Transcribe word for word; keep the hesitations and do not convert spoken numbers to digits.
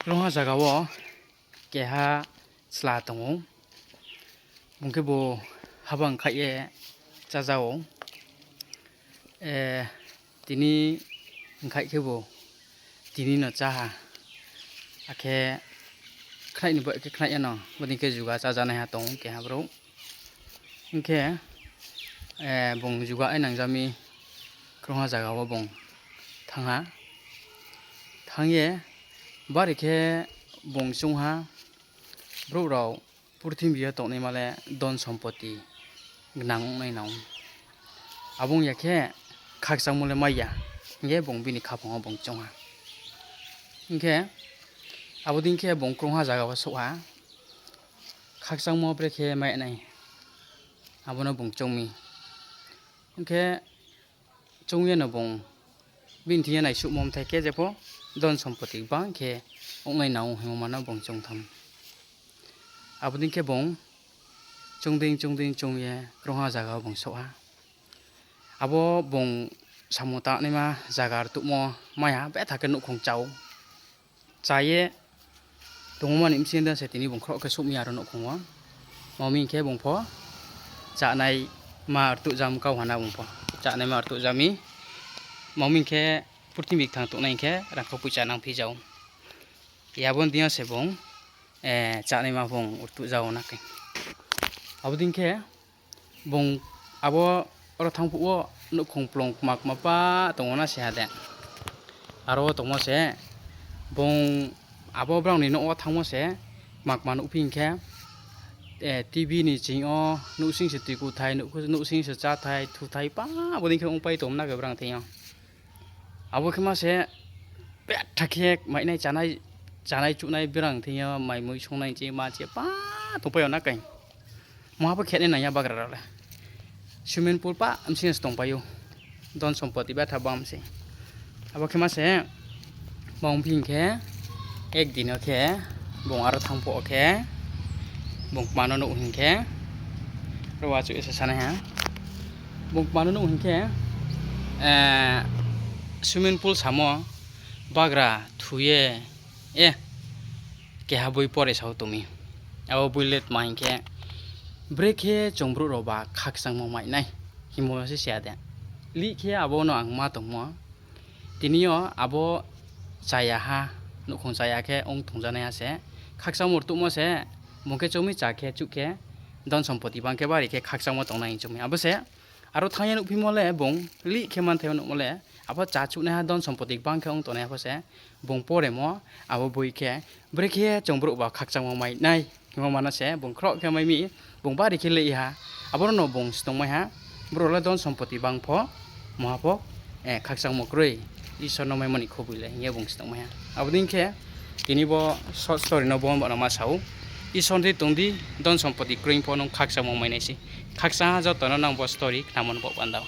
Krungha zaga wo keha chla tong ou. Bung khebu habang khaih ye chája ou. Tini khaih khebu tini no chá ha. Akhe khnai ni bo khe khnai ya no, bodei khe juga chájanaiha tong ou keha brouh. Hing khe, bung juga ainangja mi krungha zaga wo bung thanng ha. Thanng ye bari khe bung choung ha, brouh rao purthimbi yo tongnaima le don sompoti gnang ong nai nang ou. Abo ong ya khe khakchangmo le mai ya, hing ye bung bini khaphang wo bung choung ha. Hing khe, abo dei khe bung krungha zaga wo souh ha. Khakchangmo brekhe mai nai, abo no bung choung mi. Hing khe, choung ye no bung bini thing yo naisuhmo mthai khe jepho don sompoti gbang khe ong nai nang ou hingmo ma no bung choung thanng. Abo dei khe bung choung dei choung dei choung ye krungha zaga wo bung souh ha. Abo bung samung tangnaima zaga rtuhmo mai ha, betha khe nouhkhong chá ou. Chá ye tongmo ma ni bsing de se tini bung khroh khe souh mi aro nouhkhong wo. Ma mi hing khe bung pho chánaima rtuhjam kau ha na bung pho. Chánaima rtuhjam mi. Ma mi hing khe purthimbi kthang tongnai hing khe rangkhau poicha nangphi ja ou. Abo ni deing yo se bung chánaima bung rtuhja ou na khe. Abo dei khe bung abo aro thanng phuh wo nouhkhong kplung kma kma pa tong ou na se ha de. Aro wo tongmo se bung abo brao ni nouh wo thanngmo se kma kma nuhphi hing khe, TV ni ching yo nouhsing se tuikuthai, nouhsing se cháthai thuthai pa, abo dei khe ongpai tongmo na khe brao thing yo. Abo khe ma se betha khe mainai chánai chuhnai brao thing yo mai mui sungnai chi ma chi pa tongpai yo na khe. Muha pho khenai nang ya bagra rao le. Swimming pool pa bsing yo se tongpai ou. Don sompoti betha bam se. Abo khe ma se, bung phi hing khe, ek din yo khe, bung aro thanng phuh wo khe, bung kma no nuh hing khe, ro achouh ye se sanai ha. Bung kma no nuh hing khe, swimming pool samo bagra thu ye, e, keha boi pore sao tong mi. Abo boi le tma hing khe, brekhe chung brouh rao ba khakchangmo mai nai hingmo se si ya de. Lih khe abo no ang ma tongmo. Tini yo abo chaya ha, nouhkhong chaya khe ong tongjanaiha se. Khakchangmo rtuhmo se, bung khe choung mi chá khe chuh khe, don sompoti bang khe bari khe khakchangmo tongnai hing choung mi. Abo se, aro thanng ye nuhphimo le bung lih khe manthai yo nuhmo le, abo chá chuhnaiha don sompoti bang khe ong tongnaiha pho se, bung poremo, abo boi khe, brekhe chung brouh ba khakchangmo mai nai hingmo ma no se, bung khroh khe mai mi, bung bari khe leh ha, abo no bung snungmai ha, brouh le don sompoti bang pho, muha pho, khakchangmo kroi, Isor no maimo ni khoboi le hing ye bung snungmai ha. Abo dei khe, tini bo short story no bo no ma sa ou, Isor dei tong di, don sompoti kroi pho nung khakchangmo mai nai se. Khakchang ha joto no nang bo story khnamo no bo panda ou.